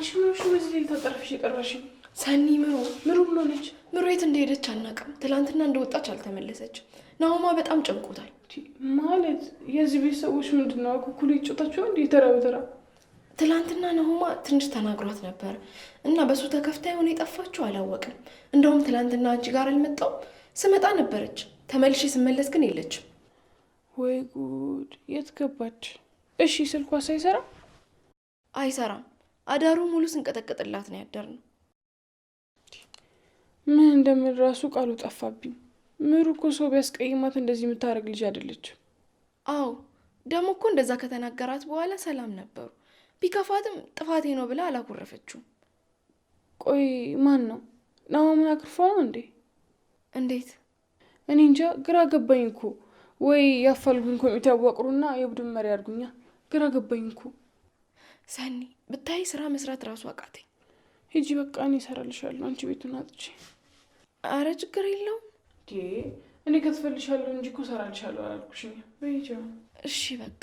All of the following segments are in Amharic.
አንቺ ምን ሆነሽ ነው በዚህ ሌሊት አጠርፍሽ የጠራሽኝ? ሰኒ ምሩ ምሩ ምን ሆነች? ምሩ የት እንደሄደች አናውቅም። ትላንትና እንደወጣች አልተመለሰችም። ናሆማ በጣም ጨንቆታል። ማለት የዚህ ቤት ሰዎች ምንድን ነው አኩኩሉ ይጮታቸው እንዴ? ተራ በተራ ትላንትና ናሆማ ትንሽ ተናግሯት ነበር እና በሱ ተከፍታ የሆነ የጠፋችው አላወቅም። እንደውም ትላንትና አንቺ ጋር አልመጣሁም፣ ስመጣ ነበረች። ተመልሼ ስመለስ ግን የለችም። ወይ ጉድ! የት ገባች? እሺ ስልኳ ሳይሰራ አይሰራም። አዳሩ ሙሉ ስንቀጠቅጥላት ነው ያደርነው። ምን እንደምል ራሱ ቃሉ ጠፋብኝ። ምሩ እኮ ሰው ቢያስቀይማት እንደዚህ የምታደርግ ልጅ አይደለችም። አዎ ደግሞ እኮ እንደዛ ከተናገራት በኋላ ሰላም ነበሩ። ቢከፋትም ጥፋቴ ነው ብላ አላኮረፈችውም። ቆይ ማን ነው ናሆምን አክርፎ ነው እንዴ? እንዴት? እኔ እንጃ ግራ ገባኝ እኮ። ወይ ያፋልጉኝ ኮሚቴ አዋቅሩና የቡድን መሪ አድርጉኛ። ግራ ገባኝ እኮ። ሰኒ ብታይ ስራ መስራት እራሱ አቃተኝ። ሂጂ በቃ እኔ እሰራልሻለሁ። አንቺ ቤቱን አጥቼ። አረ ችግር የለውም። እኔ ከትፈልሻለሁ እንጂ እኮ እሰራልሻለሁ አላልኩሽም። በይ ሂጂ አሁን። እሺ በቃ።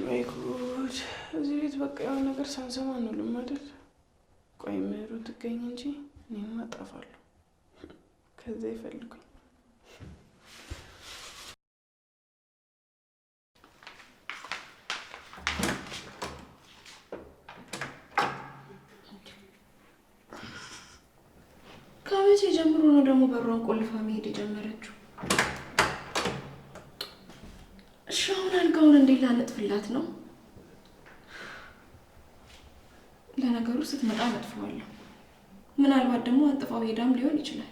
ወይ ጉድ! እዚህ ቤት በቃ የሆነ ነገር ሳንሰማ አንውልም አይደል? ቆይ ምሩ ትገኝ እንጂ እኔማ እጠፋለሁ። ከዛ ይፈልጉኝ። ከመቼ ጀምሮ ነው ደግሞ በሯን ቆልፋ መሄድ የጀመረችው? እሺ አሁን አልጋውን እንዴት ላነጥፍላት ነው? ለነገሩ ስትመጣ አነጥፈዋለሁ። ምናልባት ደግሞ አንጥፋው ሄዳም ሊሆን ይችላል።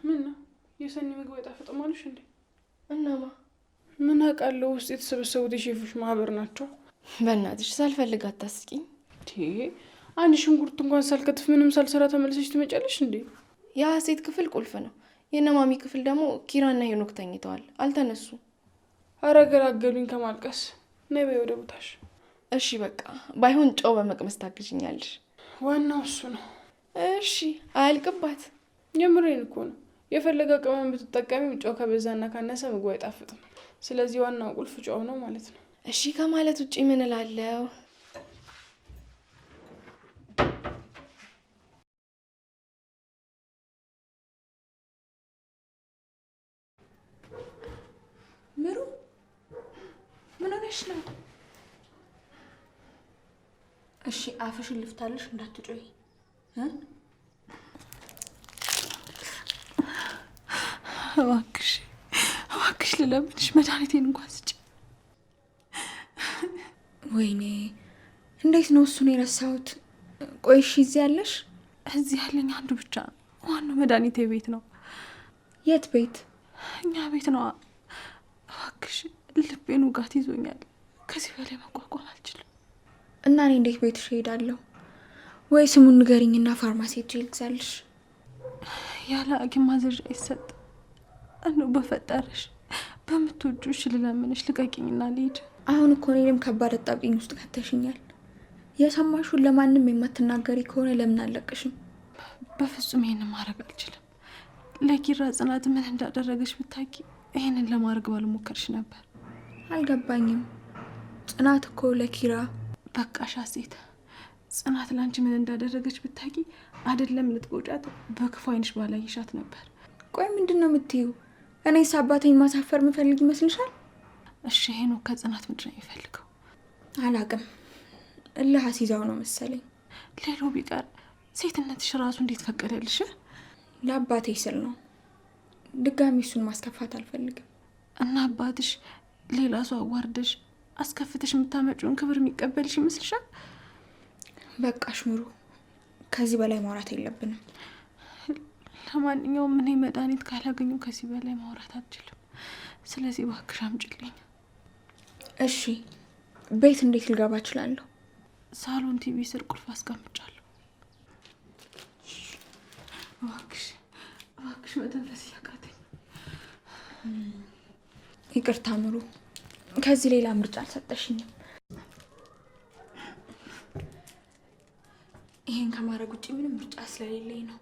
ምን ነው የሰኒ ምግብ አይጣፍጥም አሉሽ እንዴ? እናማ ምን አውቃለሁ፣ ውስጥ የተሰበሰቡት የሼፎች ማህበር ናቸው። በእናትሽ ሳልፈልግ አታስቂኝ። አንድ ሽንኩርት እንኳን ሳልከትፍ ምንም ሳልሰራ ተመልሰሽ ትመጫለሽ እንዴ? የሀሴት ክፍል ቁልፍ ነው። የነማሚ ክፍል ደግሞ ኪራና ሄኖክ ተኝተዋል፣ አልተነሱም። ኧረ ገላገሉኝ ከማልቀስ። ነይ በይ ወደ ቦታሽ። እሺ በቃ ባይሆን ጨው በመቅመስ ታግዥኛለሽ። ዋናው እሱ ነው። እሺ አያልቅባት። የምሬን እኮ ነው። የፈለገ ቅመም ብትጠቀሚም ጨው ከበዛና ካነሰ ምግቡ አይጣፍጥም። ስለዚህ ዋናው ቁልፍ ጨው ነው ማለት ነው። እሺ ከማለት ውጪ ምን እላለሁ? ምሩ ምን ሆነሽ ነው? እሺ አፍሽን ልፍታልሽ እንዳትጮይ እ? እባክሽ እባክሽ ልለምንሽ መድኃኒቴን እንኳን ስጪ። ወይኔ እንዴት ነው እሱን የረሳሁት? ቆይ እሺ እዚህ ያለሽ? እዚህ ያለኝ አንዱ ብቻ ነው። ዋናው መድኃኒቴ ቤት ነው። የት ቤት? እኛ ቤት ነዋ። እባክሽ ልቤን ውጋት ይዞኛል። ከዚህ በላይ መቋቋም አልችልም። እና እኔ እንዴት ቤትሽ እሄዳለሁ? ወይ ስሙን ንገሪኝና ፋርማሲ ሄጄ ልግዛልሽ። ያለ ሐኪም ማዘዣ አይሰጥም። እንደው በፈጠረሽ በምትወጂው እሺ ልለምንሽ፣ ልቀቂኝና ልሂድ። አሁን እኮ እኔንም ከባድ አጣብቂኝ ውስጥ ከተሽኛል። የሰማሽውን ለማንም የማትናገሪ ከሆነ ለምን አለቅሽም? በፍጹም ይሄንን ማድረግ አልችልም። ለኪራ ጽናት ምን እንዳደረገች ብታውቂ ይሄንን ለማድረግ ባልሞከርሽ ነበር። አልገባኝም። ጽናት እኮ ለኪራ በቃሽ ሀሴት፣ ጽናት ላንቺ ምን እንዳደረገች ብታውቂ አይደለም ልትጎጫት በክፉ ዓይንሽ ባላየሻት ነበር። ቆይ ምንድን ነው የምትይው? እኔስ አባቴን ማሳፈር ምፈልግ ይመስልሻል? እሺ ሄኖክ ከጽናት ምንድን ነው የሚፈልገው? አላቅም። እልህ አስይዛው ነው መሰለኝ። ሌላው ቢቀር ሴትነትሽ ራሱ እንዴት ፈቀደልሽ? ለአባቴ ስል ነው። ድጋሚ እሱን ማስከፋት አልፈልግም። እና አባትሽ ሌላ ሰው አዋርደሽ አስከፍተሽ የምታመጪውን ክብር የሚቀበልሽ ይመስልሻል? በቃሽ ምሩ፣ ከዚህ በላይ ማውራት የለብንም። ለማንኛውም እኔ መድኃኒት ካላገኙ ከዚህ በላይ ማውራት አልችልም። ስለዚህ እባክሽ አምጪልኝ። እሺ፣ ቤት እንዴት ልገባ እችላለሁ? ሳሎን ቲቪ ስር ቁልፍ አስቀምጫለሁ። እባክሽ እባክሽ፣ መተንፈስ እያቃተኝ። ይቅርታ ምሩ፣ ከዚህ ሌላ ምርጫ አልሰጠሽኝም። ይሄን ከማድረግ ውጭ ምንም ምርጫ ስለሌለኝ ነው።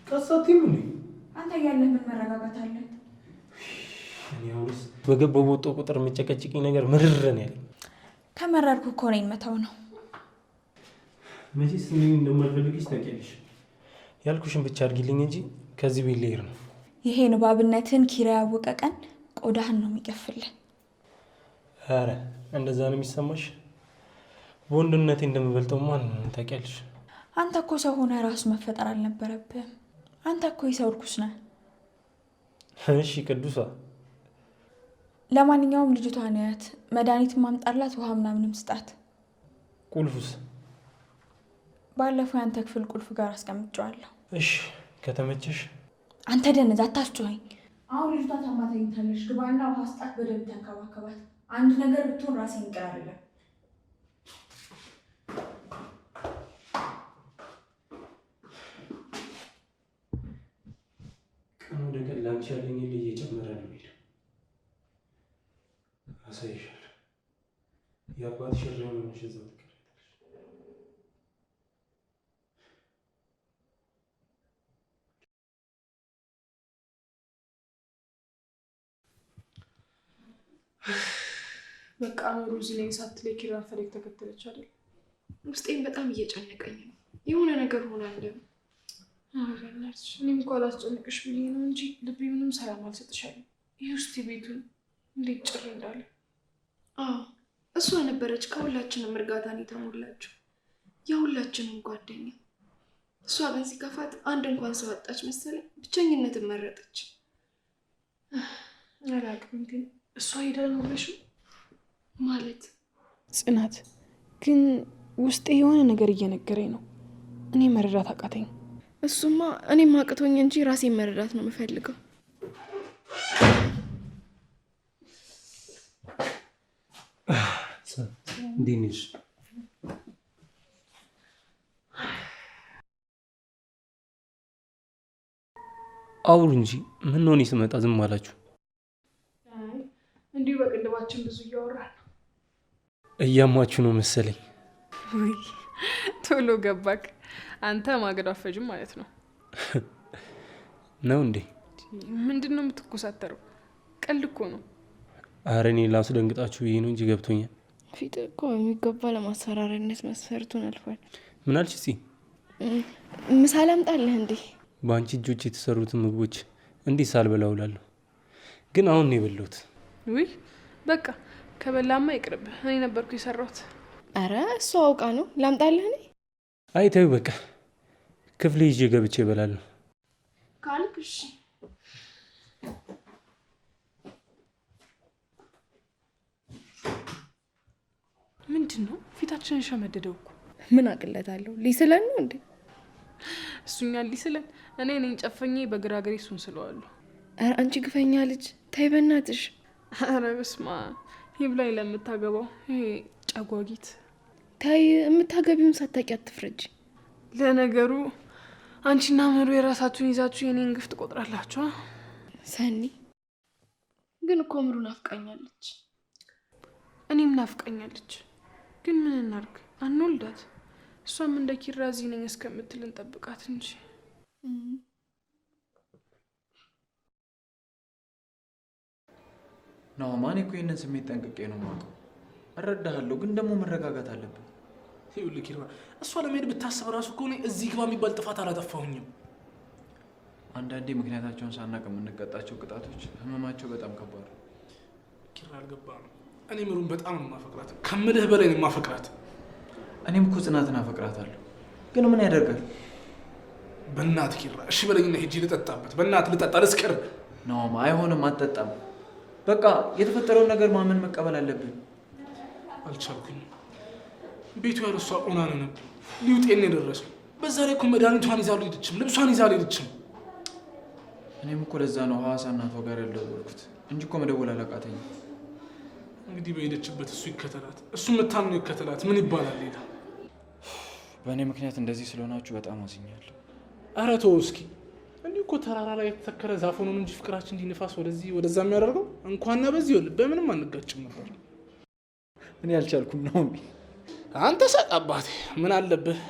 ቀሳቲም እንዴ አንተ እያለህ ምን መረጋጋት አለ? እኔ አሁንስ በገባው በወጣሁ ቁጥር የምጨቀጭቅኝ ነገር ምርር ነው ያለኝ። ከመረርኩ እኮ እኔን መተው ነው። መቼስ እኔ እንደማልፈልግሽ ታውቂያለሽ። ያልኩሽን ብቻ አድርጊልኝ እንጂ ከዚህ ቤት ልሄድ ነው። ይሄ ንባብነትን ኪራ ያወቀ ቀን ቆዳህን ነው የሚገፍልህ። ኧረ እንደዛ ነው የሚሰማሽ? በወንድነቴ እንደምበልጠው ማን ታውቂያለሽ። አንተ እኮ ሰው ሆነ ራሱ መፈጠር አልነበረብህም። አንተ እኮ የሰው እርኩስ ነህ። እሺ ቅዱሷ። ለማንኛውም ልጅቷን ያት፣ መድኃኒትን ማምጣላት፣ ውሃ ምናምንም ስጣት። ቁልፉስ? ባለፈው ያንተ ክፍል ቁልፍ ጋር አስቀምጨዋለሁ። እሺ ከተመቸሽ። አንተ ደነዝ አታስጮኸኝ። አሁን ልጅቷ ታማ ተኝታለች። ግባና ውሃ ስጣት፣ በደንብ ተንከባከባት። አንድ ነገር ብትሆን ራሴን ይቅር አይደለም። ቀን ወደ ቀን ለአንቺ ያለኝ ልጅ እየጨመረ ነው የሚሄደው። አሳይሻለሁ። የአባትሽ እረኛ ሆነሽ እዛው ትቀሪያለሽ። በቃ ምሩ እዚህ ነኝ ሳትል የኪራን ፈለግ ተከተለች አይደል? ውስጤን በጣም እየጨነቀኝ ነው። የሆነ ነገር ሆናለሁ። በእናትሽ እኔም እኮ አላስጨንቅሽ ብዬ ነው እንጂ ልቤ ምንም ሰላም አልሰጥሻለሁ። ይህ ውስጥ ቤቱን እንዴት ጭር እንዳለ። አዎ እሷ ነበረች ከሁላችንም እርጋታን የተሞላችው የሁላችንም ጓደኛ። እሷ ግን ሲከፋት አንድ እንኳን ሰው አጣች መሰለኝ፣ ብቸኝነትን መረጠች። አላውቅም ግን እሷ ሄዳ ነው ብለሽ ማለት ጽናት፣ ግን ውስጤ የሆነ ነገር እየነገረኝ ነው። እኔ መረዳት አቃተኝ። እሱማ እኔም አቅቶኝ እንጂ ራሴን መረዳት ነው የምፈልገው። እንዴት ነሽ? አውሩ እንጂ ምን ነው እኔ ስመጣ ዝም አላችሁ? እንዲሁ በቅንድባችን ብዙ እያወራን ነው። እያማችሁ ነው መሰለኝ። ውይ ቶሎ ገባክ። አንተ ማገዶ አፈጅም ማለት ነው። ነው እንዴ? ምንድን ነው የምትኮሳተረው? ቀልድ እኮ ነው። ኧረ እኔ ላስደንግጣችሁ ብዬ ነው እንጂ ገብቶኛል። ፊት እኮ በሚገባ ለማስፈራሪያነት መስፈርቱን አልፏል። ምን አልሽ? እስኪ ምሳ ላምጣልህ እንዴ? በአንቺ እጆች የተሰሩትን ምግቦች እንዲህ ሳልበላ እውላለሁ። ግን አሁን ነው የበላሁት። ውይ በቃ ከበላማ ይቅርብህ። እኔ ነበርኩ የሰራሁት። ኧረ እሱ አውቃ ነው። ላምጣልህ እኔ? አይ ተይው በቃ ክፍሌ ይዤ ገብቼ እበላለሁ። ካልክ እሺ። ምንድን ነው ፊታችንን ሸመደደው እኮ። ምን አቅለታለሁ? ሊስለን ነው እንዴ? እሱኛል ሊስለን። እኔ ነኝ ጨፈኜ በግራ እግሬ እሱን ስለዋለሁ። ኧረ አንቺ ግፈኛ ልጅ ተይ በእናትሽ። ኧረ በስመ አብ ይብላኝ ለምታገባው ይሄ ጨጓጊት። ተይ የምታገቢውን ሳታውቂ አትፍረጂ። ለነገሩ አንቺና ምሩ የራሳችሁን ይዛችሁ የኔን ግፍ ትቆጥራላችሁ። ሰኒ ግን እኮ ምሩ ናፍቃኛለች። እኔም ናፍቃኛለች። ግን ምን እናርግ? አንወልዳት። እሷም እንደ ኪራ እዚህ ነኝ እስከምትል እንጠብቃት እንጂ። ናሆማ፣ እኔ እኮ ይህንን ስሜት ጠንቅቄ ነው የማውቀው። እረዳሃለሁ፣ ግን ደግሞ መረጋጋት አለብን። ይኸውልህ ኪራ፣ እሷ ለመሄድ ብታስብ እራሱ እኮ እኔ እዚህ ግባ የሚባል ጥፋት አላጠፋሁኝም። አንዳንዴ ምክንያታቸውን ሳናውቅ የምንቀጣቸው ቅጣቶች ህመማቸው በጣም ከባድ ነው። ኪራ፣ አልገባህም። እኔ ምሩን በጣም ነው የማፈቅራት፣ ከምልህ በላይ ነው የማፈቅራት። እኔም እኮ ጽናትን አፈቅራታለሁ፣ ግን ምን ያደርጋል። በእናትህ ኪራ፣ እሺ በለኝና ሄጄ ልጠጣበት። በእናትህ ልጠጣ፣ ልስከር። ናሆማ፣ አይሆንም፣ አትጠጣም። በቃ የተፈጠረውን ነገር ማመን መቀበል አለብን። አልቻልኩኝም። ቤቱ ያለ እሷ ኦና ነው ነበር ሊውጤን የደረሰው። በዛ ላይ እኮ መድኃኒቷን ይዛ አልሄደችም፣ ልብሷን ይዛ አልሄደችም። እኔም እኮ ለዛ ነው ሐዋሳ እናቷ ጋር ያልደወልኩት እንጂ እኮ መደወል አላቃተኝም። እንግዲህ በሄደችበት እሱ ይከተላት፣ እሱ የምታምነው ይከተላት። ምን ይባላል ሌላ? በእኔ ምክንያት እንደዚህ ስለሆናችሁ በጣም አዝኛለሁ። ኧረ ተው እስኪ። እንዲህ እኮ ተራራ ላይ የተተከለ ዛፍ ሆኖ እንጂ ፍቅራችን እንዲህ ንፋስ ወደዚህ ወደዛ የሚያደርገው እንኳንና በዚህ ይኸውልህ በምንም አንጋጭም ነበር። እኔ አልቻልኩም ነው። አንተ ሳቅ አባቴ፣ ምን አለብህ?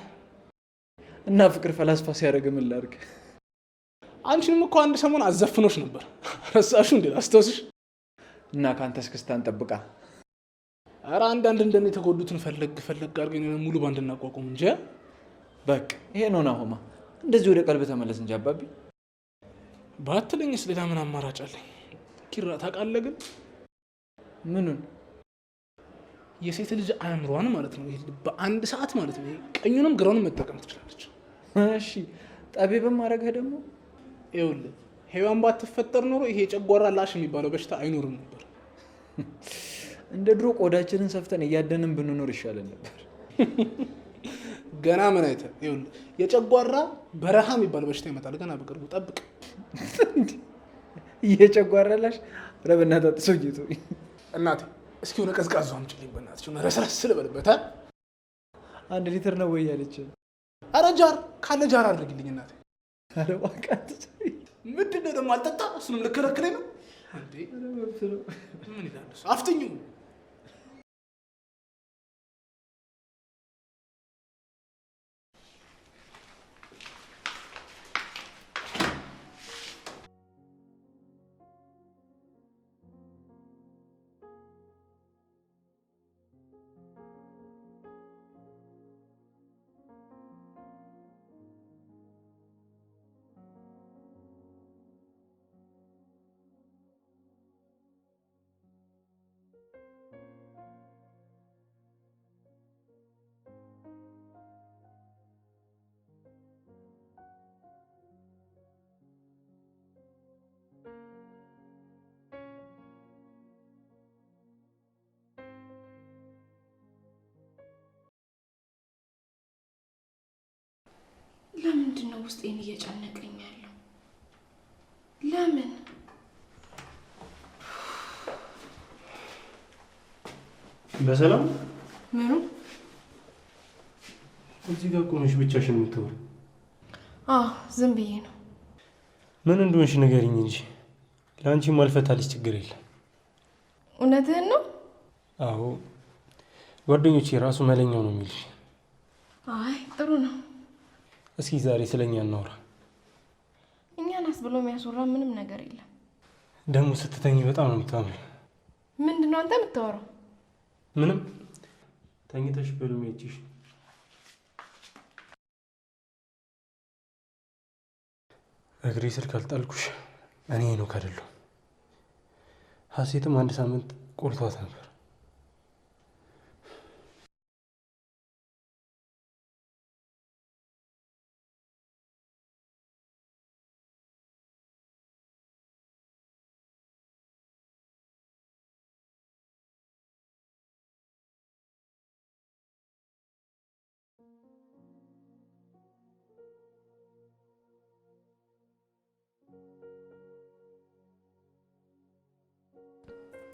እና ፍቅር ፈላስፋ ሲያደርግ ምን ላድርግ? አንቺንም እኮ አንድ ሰሞን አዘፍኖች ነበር። ረሳሹ እንዴ? አስታውስሽ? እና ከአንተ እስክስታን ጠብቃ። ኧረ አንዳንድ እንደኔ የተጎዱትን ፈለግ ፈለግ አድርገን የሆነ ሙሉ ባንድ እናቋቁም እንጂ። በቃ ይሄ ነው ናሆማ። እንደዚህ ወደ ቀልብ ተመለስ እንጂ አባቢ። ባትለኝስ ሌላ ምን አማራጭ አለኝ? ኪራ ታውቃለህ ግን ምኑን? የሴት ልጅ አእምሯን ማለት ነው በአንድ ሰዓት ማለት ነው ቀኙንም ግራውንም መጠቀም ትችላለች። እሺ ጠቢብም ማድረግህ ደግሞ ይኸውልህ ሔዋን ባትፈጠር ኖሮ ይሄ የጨጓራ ላሽ የሚባለው በሽታ አይኖርም ነበር። እንደ ድሮ ቆዳችንን ሰፍተን እያደንን ብንኖር ይሻለን ነበር። ገና ምን አይተህ? ይኸውልህ የጨጓራ በረሃ የሚባል በሽታ ይመጣል ገና በቅርቡ ጠብቅ። የጨጓራ ላሽ? ኧረ በእናትህ አጥሶኝ ተወኝ። እናቴ እስኪ የሆነ ቀዝቃዛ አምጪልኝ በእናትሽ፣ የሆነ ረስረስ ልበልበት። 1 ሊትር ነው ወይ ያለች? ኧረ jar ካለ jar አድርግልኝ እናቴ። ኧረ እባክህ አትሰሪ። ምንድን ነው ደግሞ አልጠጣ? እሱንም ልከለክለኝ ነው እንዴ? ምን ይላል እሱ? አፍጥኙ። ለምንድን ነው ውስጤን እየጨነቀኝ ያለው? ለምን? በሰላም ምኑ? እዚህ ጋር ቆመሽ ብቻሽን የምታወሪው? አዎ ዝም ብዬ ነው። ምን እንደሆንሽ ንገሪኝ እንጂ ለአንቺ ማልፈታልሽ ችግር የለም። እውነትህን ነው? አዎ ጓደኞቼ ራሱ መለኛው ነው የሚልሽ። አይ ጥሩ ነው። እስኪ ዛሬ ስለኛ እናውራ። እኛን አስብሎ የሚያስወራ ምንም ነገር የለም። ደግሞ ስትተኝ በጣም ነው የምታምሪው። ምንድነው አንተ የምታወራው? ምንም ተኝተሽ በህልሜ አይቼሽ። እግሬ ስር ካልጣልኩሽ እኔ ሄኖክ አይደለሁም። ሀሴትም አንድ ሳምንት ቆርቷት ነበር።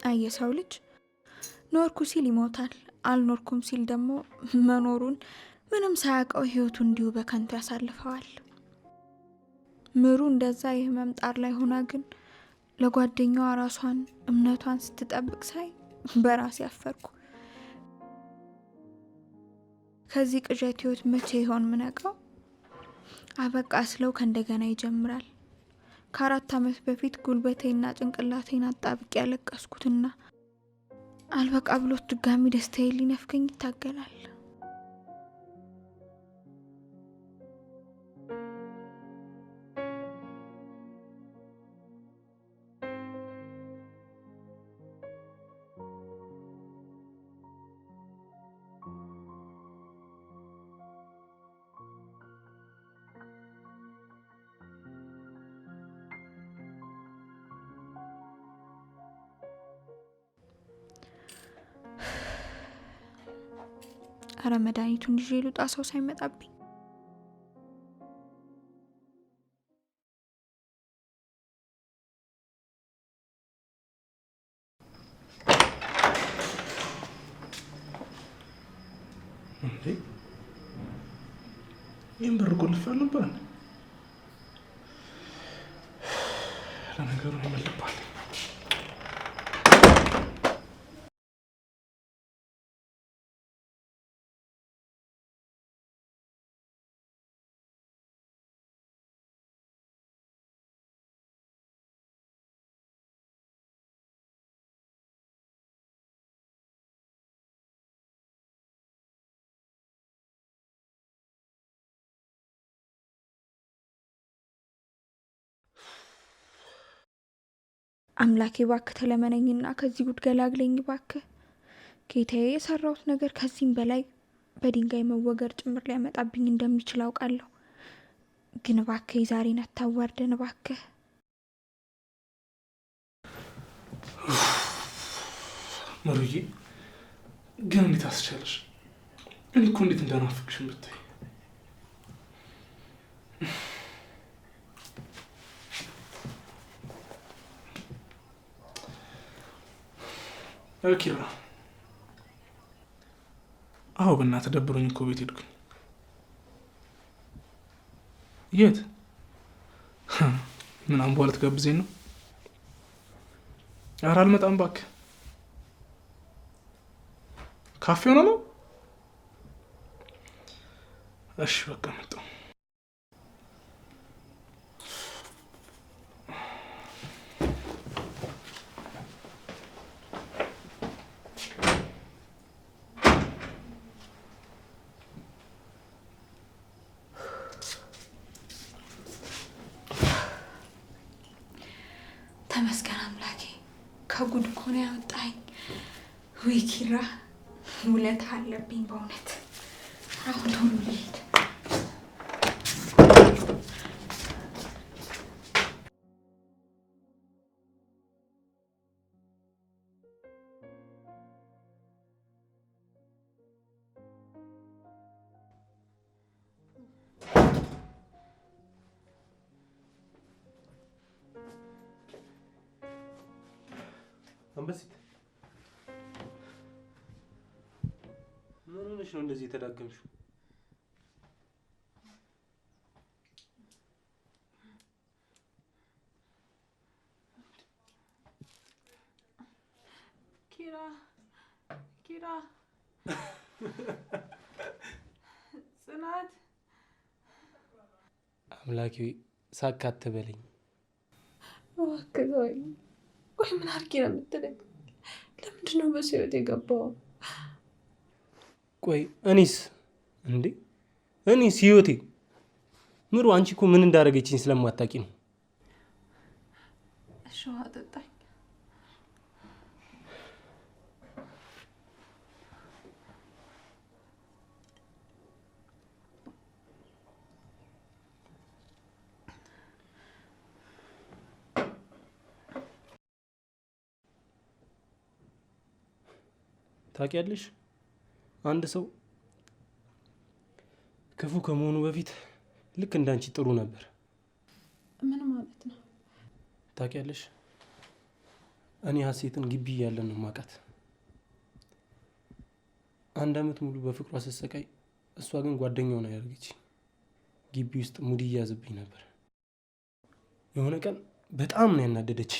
አይ የሰው ልጅ ኖርኩ ሲል ይሞታል፣ አልኖርኩም ሲል ደግሞ መኖሩን ምንም ሳያውቀው ህይወቱ እንዲሁ በከንቱ ያሳልፈዋል። ምሩ እንደዛ የህመም ጣር ላይ ሆና ግን ለጓደኛዋ ራሷን እምነቷን ስትጠብቅ ሳይ በራሴ አፈርኩ። ከዚህ ቅዠት ህይወት መቼ ይሆን ምነቃው? አበቃ ስለው ከእንደገና ይጀምራል። ከ4 ዓመት በፊት ጉልበቴና ጭንቅላቴን አጣብቄ ያለቀስኩትና አልበቃ ብሎት ድጋሚ ደስታዬን ሊነፍገኝ ይታገላል። አረ መድኃኒቱን ይዤ ልውጣ ሰው ሳይመጣብኝ። እንዴ ይህን በር ቆልፌ አልነበር? ለነገሩ ይመልባል። አምላኬ እባክህ ተለመነኝና ከዚህ ጉድ ገላግለኝ እባክህ ጌታዬ። የሰራሁት ነገር ከዚህም በላይ በድንጋይ መወገር ጭምር ሊያመጣብኝ እንደሚችል አውቃለሁ። ግን እባክህ የዛሬን አታዋርደን እባክህ። መሩዬ ግን እንዴት አስቻለሽ? እኔ እኮ እንዴት እንዳናፍቅሽ ብታይ። ኪራ፣ አዎ በእናትህ ደብሮኝ እኮ ቤት ሄድኩኝ። የት? ምን አምቧ ልትጋብዘኝ ነው? ኧረ አልመጣም እባክህ። ካፌ ሆኖ ነው? እሺ በቃ መጣሁ። ተመስገን አምላኬ፣ ከጉድ እኮ ነው ያወጣኝ። ውይ ኪራ፣ ውለታ አለብኝ በእውነት። አሁን ቶሎ ልሂድ። አንበሲት ምን ሆነሽ ነው እንደዚህ የተዳገምሽው? ኪራ ኪራ፣ ጽናት፣ አምላኬ ሳቅ አትበለኝ እባክህ ተወኝ። ቆይ ምን አድርጌ ነው የምትለኝ? ለምንድን ነው በሰው ህይወት የገባው? ቆይ እኔስ እንዴ እኔስ ህይወቴ ምሩ፣ አንቺ እኮ ምን እንዳደረገችኝ ስለማታውቂ ነው። እሺ ውሃ ጠጣኝ። ታውቂያለሽ፣ አንድ ሰው ክፉ ከመሆኑ በፊት ልክ እንዳንቺ ጥሩ ነበር። ምን ማለት ነው? ታውቂያለሽ፣ እኔ ሀሴትን ግቢ እያለን ነው የማውቃት። 1 ዓመት ሙሉ በፍቅሯ ስትሰቃይ፣ እሷ ግን ጓደኛው ነው ያደረገች። ግቢ ውስጥ ሙድ እያዘብኝ ነበር። የሆነ ቀን በጣም ነው ያናደደች።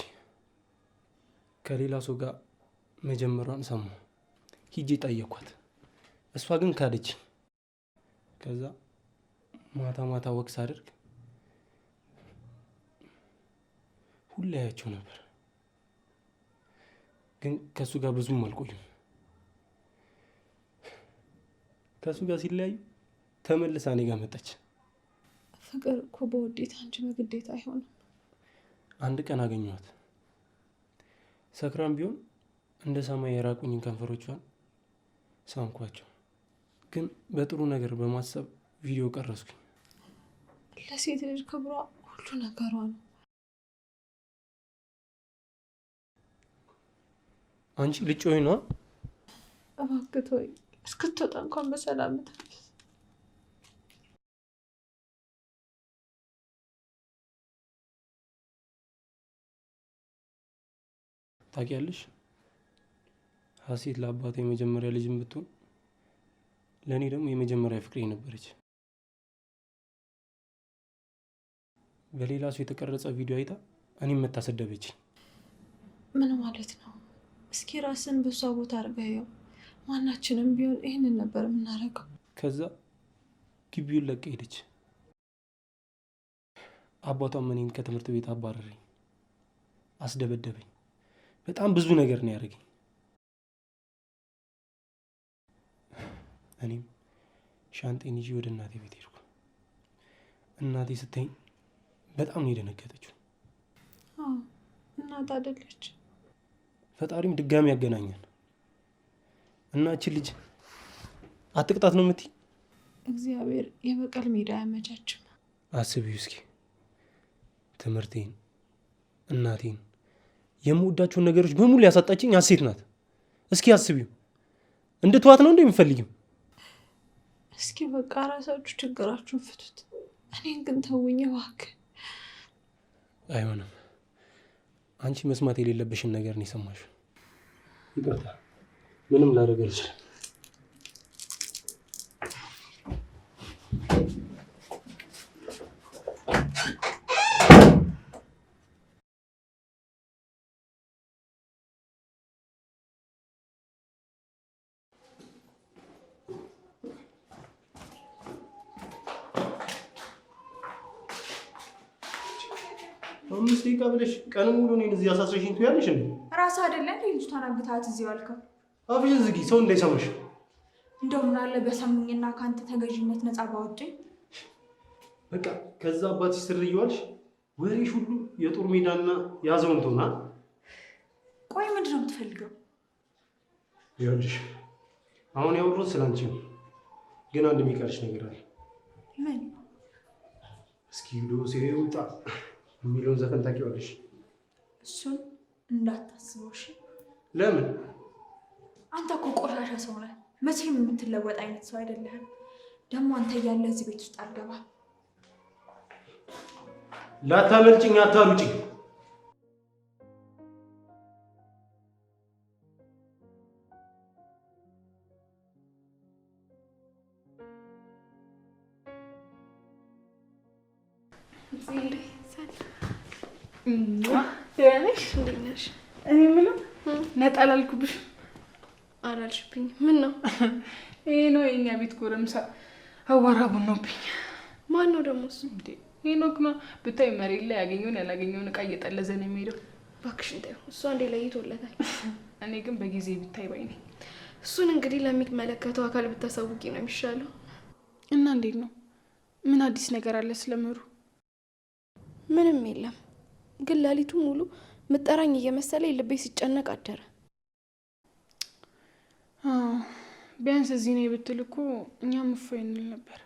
ከሌላ ሰው ጋር መጀመሯን ሰማሁ። ሂጄ ጠየኳት፣ እሷ ግን ካደች። ከዛ ማታ ማታ ወቅስ አድርግ ሁሌ አያቸው ነበር። ግን ከእሱ ጋር ብዙም አልቆዩም። ከእሱ ጋር ሲለያዩ ተመልሳ እኔ ጋር መጣች። ፍቅር እኮ በውዴታ እንጂ በግዴታ አይሆንም። አንድ ቀን አገኘኋት። ሰክራም ቢሆን እንደ ሰማይ የራቁኝን ከንፈሮቿን ሳምኳቸው። ግን በጥሩ ነገር በማሰብ ቪዲዮ ቀረስኩኝ። ለሴት ልጅ ክብሯ ሁሉ ነገሯ ነው። አንቺ ልጮይ ነው? እባክህ ተወኝ፣ እስክትወጣ እንኳን በሰላም ተንፍስ። ታውቂያለሽ፣ ሀሴት ለአባቷ የመጀመሪያ ልጅም ብትሆን ለእኔ ደግሞ የመጀመሪያ ፍቅሬ ነበረች። በሌላ ሰው የተቀረጸ ቪዲዮ አይታ እኔም መታሰደበችኝ። ምን ማለት ነው? እስኪ ራስን በሷ ቦታ አድርገኸው። ማናችንም ቢሆን ይህንን ነበር የምናደርገው። ከዛ ግቢውን ለቃ ሄደች። አባቷም እኔን ከትምህርት ቤት አባረረኝ፣ አስደበደበኝ። በጣም ብዙ ነገር ነው ያደረገኝ። እኔም ሻንጤን ይዤ ወደ እናቴ ቤት ሄድኩ። እናቴ ስታይኝ በጣም ነው የደነገጠችው። እናት አይደለች። ፈጣሪም ድጋሚ ያገናኛል እና እቺ ልጅ አትቅጣት ነው የምትይ? እግዚአብሔር የበቀል ሜዳ አያመቻችም። አስቢው እስኪ ትምህርቴን፣ እናቴን፣ የምወዳቸውን ነገሮች በሙሉ ያሳጣችኝ ሀሴት ናት። እስኪ አስቢው፣ እንድትዋት ነው እንደ የምፈልጊው? እስኪ በቃ ራሳችሁ ችግራችሁን ፍቱት። እኔን ግን ተውኝ እባክህ። አይሆንም። አንቺ መስማት የሌለብሽን ነገር ነው የሰማሽው። ይቅርታ፣ ምንም ላደርግ አልችልም። አምስት ደቂቃ ብለሽ ቀን ሙሉ እኔን እዚህ አሳስረሽኝ ትያለሽ እንዴ? ራስህ አይደለ እንዴ ልጅቷን አግተሃት እዚህ ዋልከው? አፍሽን ዝጊ፣ ሰው እንዳይሰማሽ። እንደው ምን አለ በሰሙኝና ከአንተ ተገዥነት ነፃ ባወጡኝ። በቃ ከዛ አባትሽ ስር እየዋልሽ ወሬሽ ሁሉ የጦር ሜዳና ያዘውንት ሆና። ቆይ ምንድን ነው የምትፈልገው? ይኸውልሽ አሁን ያወራሁት ስላንቺ ነው፣ ግን አንድ የሚቀርሽ ነገር አለ። ምን? እስኪ ዶሴ ውጣ የሚለውን ዘፈን ታውቂዋለሽ? እሱን እንዳታስበው እሺ። ለምን? አንተ እኮ ቆሻሻ ሰው ነህ። መቼም የምትለወጥ አይነት ሰው አይደለህም። ደግሞ አንተ እያለ እዚህ ቤት ውስጥ አልገባም። ላታመልጭኝ፣ አታሩጭኝ። እኔ የምለው ነጠላ አልኩብሽ። አላልሽብኝም። ምን ነው ይሄ ነው የእኛ ቤት ጎረምሳ አዋራ ቡኖብኝ። ማን ነው ደግሞ እሱ? ሄኖክ ነው። ብታይ መሬት ላይ ያገኘውን ያላገኘውን እቃ እየጠለዘ ነው የሚሄደው። እባክሽን ተይው፣ እሱ አንዴ ለይቶለታል። እኔ ግን በጊዜ ብታይ ባይ ነኝ። እሱን እንግዲህ ለሚመለከተው አካል ብታሳውቂ ነው የሚሻለው። እና እንዴት ነው? ምን አዲስ ነገር አለ ስለምሩ? ምንም የለም፣ ግን ሌሊቱ ሙሉ ምጠራኝ እየመሰለኝ ልቤ ሲጨነቅ አደረ። ቢያንስ እዚህ ነው ብትል እኮ እኛም እፎይ እንል ነበር።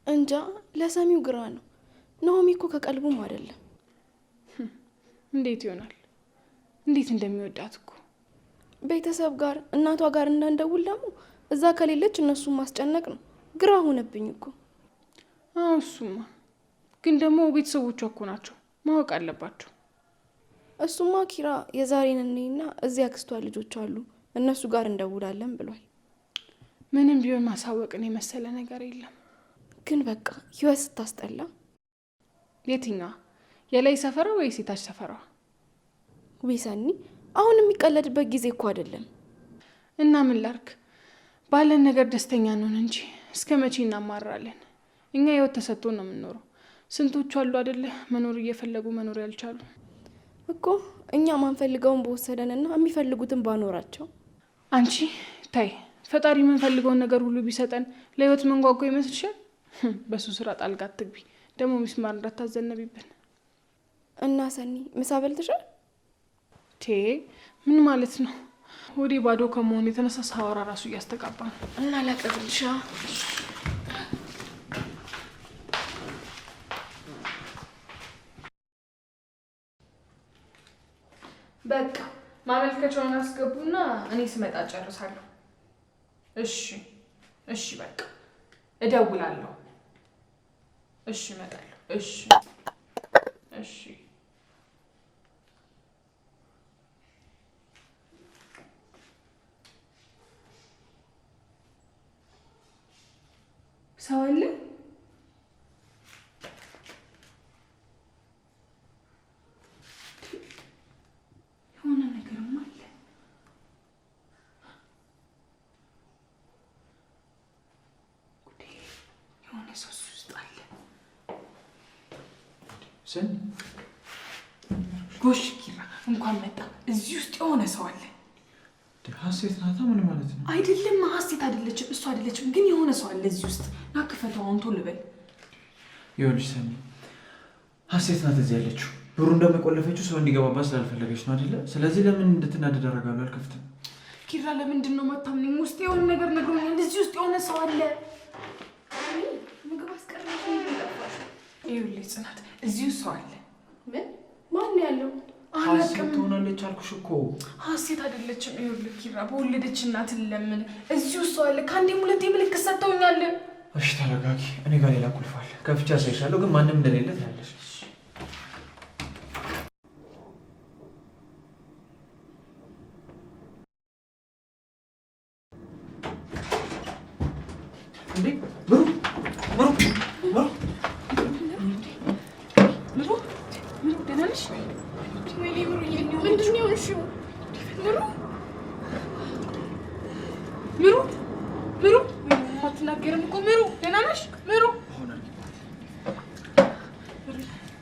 እንጃ ለሰሚው ግራ ነው። ናሆሚ እኮ ከቀልቡም አይደለም። እንዴት ይሆናል? እንዴት እንደሚወዳት እኮ። ቤተሰብ ጋር እናቷ ጋር እንዳንደውል ደግሞ እዛ ከሌለች እነሱን ማስጨነቅ ነው። ግራ ሆነብኝ እኮ። አዎ እሱማ፣ ግን ደግሞ ቤተሰቦቿ እኮ ናቸው፣ ማወቅ አለባቸው። እሱማ ኪራ የዛሬን እኔና እዚህ አክስቷ ልጆች አሉ እነሱ ጋር እንደውላለን ብሏል። ምንም ቢሆን ማሳወቅን የመሰለ ነገር የለም። ግን በቃ ህይወት ስታስጠላ። የትኛዋ? የላይ ሰፈሯ ወይስ የታች ሰፈሯ? ዊሰኒ አሁን የሚቀለድበት ጊዜ እኮ አይደለም። እና ምን ላርክ? ባለን ነገር ደስተኛ እንሆን እንጂ እስከ መቼ እናማራለን? እኛ ህይወት ተሰጥቶን ነው የምንኖረው። ስንቶቹ አሉ አይደለ መኖር እየፈለጉ መኖር ያልቻሉ እኮ። እኛ ማንፈልገውን በወሰደንና የሚፈልጉትን ባኖራቸው። አንቺ ታይ፣ ፈጣሪ የምንፈልገውን ነገር ሁሉ ቢሰጠን ለህይወት መንጓጓ ይመስልሻል? በሱ ስራ ጣልቃ አትግቢ። ደግሞ ሚስማር እንዳታዘነቢብን። እና ሰኒ ምሳ በልተሻል? ቴ ምን ማለት ነው? ወዴ ባዶ ከመሆኑ የተነሳ ሳወራ ራሱ እያስተጋባ ነው። እና ላቅርብልሻ። በቃ ማመልከቻውን አስገቡና እኔ ስመጣ ጨርሳለሁ። እሺ እሺ፣ በቃ እደውላለሁ። እሺ እመጣለሁ። እሺ እሺ። ሰኒ ጎሽ ኪራ እንኳን መጣ። እዚህ ውስጥ የሆነ ሰው አለ። ሀሴት ናታ። ምን ማለት ነው? አይደለም ሀሴት አይደለችም፣ እሱ አይደለችም፣ ግን የሆነ ሰው አለ እዚህ ውስጥ። ና ክፈተው አሁን ቶሎ በል። ይኸውልሽ ሰኒ፣ ሀሴት ናት እዚህ ያለችው። ብሩ እንደመቆለፈችው ሰው እንዲገባባት ስላልፈለገች ነው አይደለ? ስለዚህ ለምን እንድትናደድ አደርጋለሁ? አልከፍትም። ኪራ ለምንድን ነው የማታምነኝ? ውስጥ የሆነ ነገር ነግሮኛል። እዚህ ውስጥ የሆነ ሰው አለ። ምግብ አስቀረሽ። ይኸውልሽ ጽናት፣ እዚህ ውስጥ ሰው አለ። ምን? ማን ያለው? ሀሴት ትሆናለች አልኩሽ እኮ። ሀሴት አይደለችም። ይኸውልህ ኪራ፣ በወለደች እናትን ለምን እዚህ ውስጥ ሰው አለ። ከአንዴም ሁለቴ ምልክት ሰጥተውኛል። እሺ ተረጋጊ። እኔ ጋር ሌላ ቁልፍ አለ፣ ከፍቼ አሳይሻለሁ። ግን ማንም እንደሌለ ታያለሽ። እንዴ ምሩ ምሩ ምሩ ምሩ ምሩ፣ ደህና ነሽ? ወይኔ ምሩዬ፣ ምንድን ነው የሆንሽው? ምሩ ምሩ ምሩ፣ አትናገርም እኮ ምሩ። ደህና ነሽ ምሩ?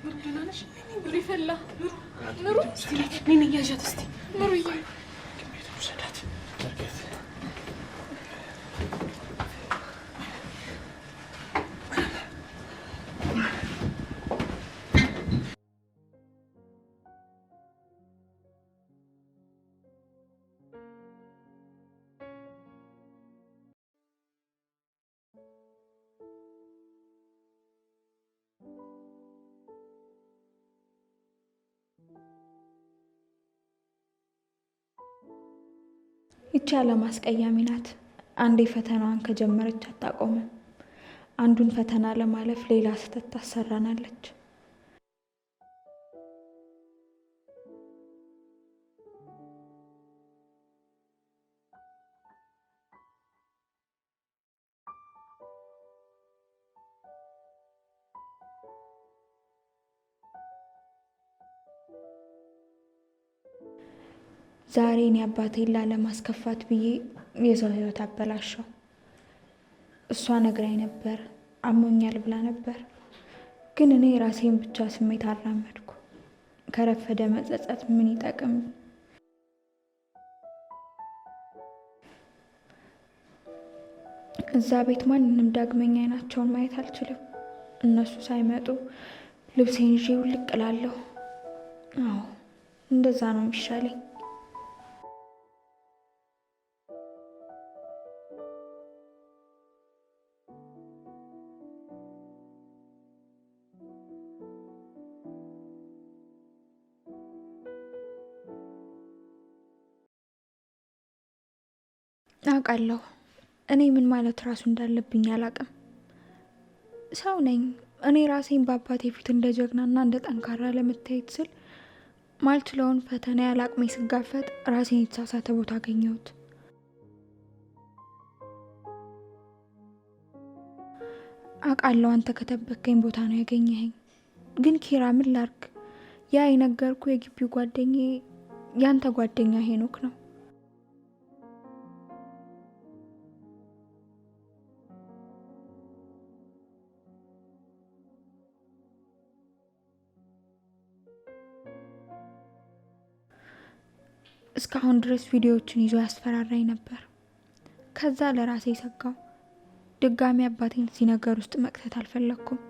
ምሩ ደህና ነሽ? ምሩ ይፈላ። ምሩ እኔን እያዣት እስኪ ምሩዬ ይቺ ዓለም አስቀያሚ ናት። አንዴ ፈተናዋን ከጀመረች አታቆምም። አንዱን ፈተና ለማለፍ ሌላ ስህተት ታሰራናለች። ዛሬ እኔ አባቴን ላለማስከፋት ብዬ የሰው ሕይወት አበላሸው። እሷ ነግራኝ ነበር፣ አሞኛል ብላ ነበር። ግን እኔ ራሴን ብቻ ስሜት አራመድኩ። ከረፈደ መጸጸት ምን ይጠቅም? እዛ ቤት ማንንም ዳግመኛ አይናቸውን ማየት አልችልም። እነሱ ሳይመጡ ልብሴን ይዤ ውልቅ እላለሁ። አዎ እንደዛ ነው የሚሻለኝ። አውቃለሁ እኔ ምን ማለት ራሱ እንዳለብኝ አላውቅም። ሰው ነኝ። እኔ ራሴን በአባቴ ፊት እንደ ጀግናና እንደ ጠንካራ ለመታየት ስል ማልችለውን ፈተና ያላቅሜ ስጋፈጥ ራሴን የተሳሳተ ቦታ አገኘሁት። አውቃለሁ አንተ ከተበከኝ ቦታ ነው ያገኘኸኝ። ግን ኪራ ምን ላርግ? ያ የነገርኩ የግቢው ጓደኛዬ ያንተ ጓደኛ ሄኖክ ነው። እስካሁን ድረስ ቪዲዮዎችን ይዞ ያስፈራራኝ ነበር። ከዛ ለራሴ ሰጋው። ድጋሚ አባቴን እዚህ ነገር ውስጥ መክተት አልፈለኩም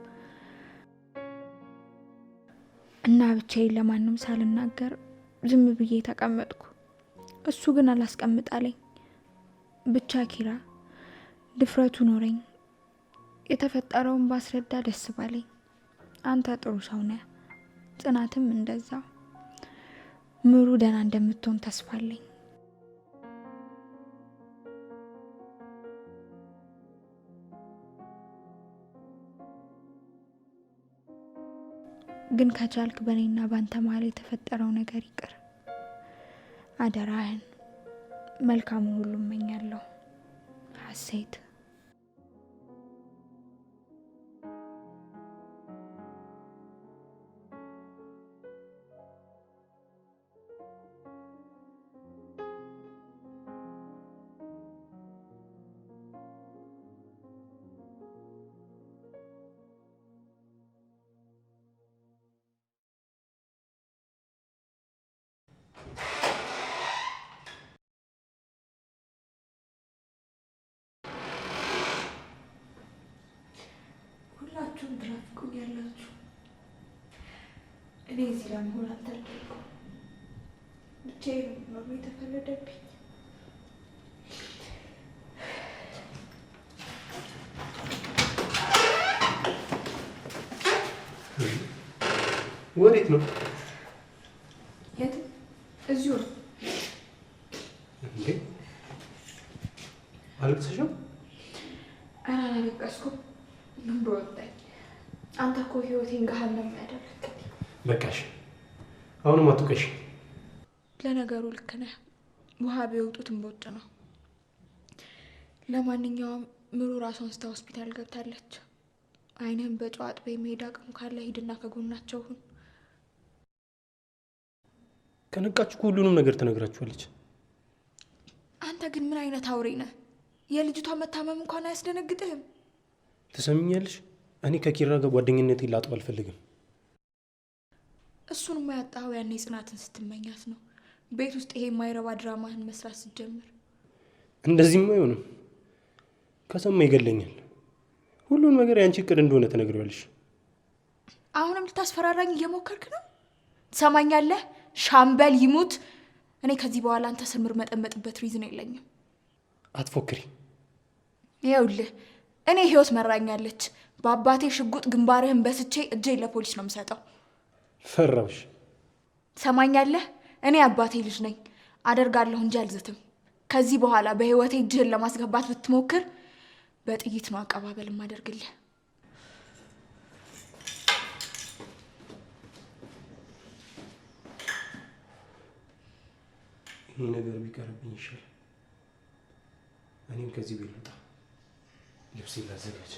እና ብቻዬን ለማንም ሳልናገር ዝም ብዬ ተቀመጥኩ። እሱ ግን አላስቀምጣለኝ። ብቻ ኪራ ድፍረቱ ኖረኝ። የተፈጠረውን ባስረዳ ደስ ባለኝ። አንተ ጥሩ ሰው ነህ፣ ጽናትም እንደዛው። ምሩ ደህና እንደምትሆን ተስፋ አለኝ። ግን ከቻልክ በእኔና ባንተ መሀል የተፈጠረው ነገር ይቅር፣ አደራህን። መልካሙን ሁሉ እመኛለሁ። ሀሴት። ትናፍቁኛላችሁ። እኔ እዚህ ለመሆን አልታደልኩም። ብቻዬን መኖር የተፈረደብኝ። ወዴት ነው? የትም እዚሁ ነው። እንዴ አለቅሰሽም? ኧረ አላለቀስኩም። ምን በወጣኝ። አንተ እኮ ህይወቴን ገሀነም ያደረግከኝ። በቃሽ፣ አሁንም አትውቀሽ። ለነገሩ ልክ ነህ። ውሃ ቢወጡት እምቦጭ ነው። ለማንኛውም ምሩ ራሷን ስታ ሆስፒታል ገብታለች። ዓይንህን በጨው አጥበህ የመሄድ አቅሙ ካለ ሂድና ከጎናቸው ሁን። ከነቃችሁ እኮ ሁሉንም ነገር ትነግራችኋለች። አንተ ግን ምን አይነት አውሬ ነህ? የልጅቷ መታመም እንኳን አያስደነግጥህም? ትሰሚኛለሽ? እኔ ከኪራ ጋር ጓደኝነቴን ላጠው አልፈልግም። እሱን ያጣኸው ያኔ ጽናትን ስትመኛት ነው። ቤት ውስጥ ይሄ የማይረባ ድራማህን መስራት ስትጀምር። እንደዚህም አይሆንም። ከሰማ ይገለኛል። ሁሉን ነገር የአንቺ እቅድ እንደሆነ ትነግሪዋለሽ። አሁንም ልታስፈራራኝ እየሞከርክ ነው? ትሰማኛለህ? ሻምበል ይሙት፣ እኔ ከዚህ በኋላ አንተ ስር የምርመጠመጥበት reason የለኝም። አትፎክሪ። ይኸውልህ እኔ ህይወት መራኛለች። በአባቴ ሽጉጥ ግንባርህን በስቼ እጄን ለፖሊስ ነው የምሰጠው። ፈራውሽ። ትሰማኛለህ? እኔ አባቴ ልጅ ነኝ። አደርጋለሁ እንጂ አልዝትም። ከዚህ በኋላ በህይወቴ እጅህን ለማስገባት ብትሞክር በጥይት ነው አቀባበል የማደርግልህ። ይህ ነገር ቢቀርብኝ ይሻላል። እኔም ከዚህ ቤት ልውጣ፣ ልብሴን ላዘጋጅ።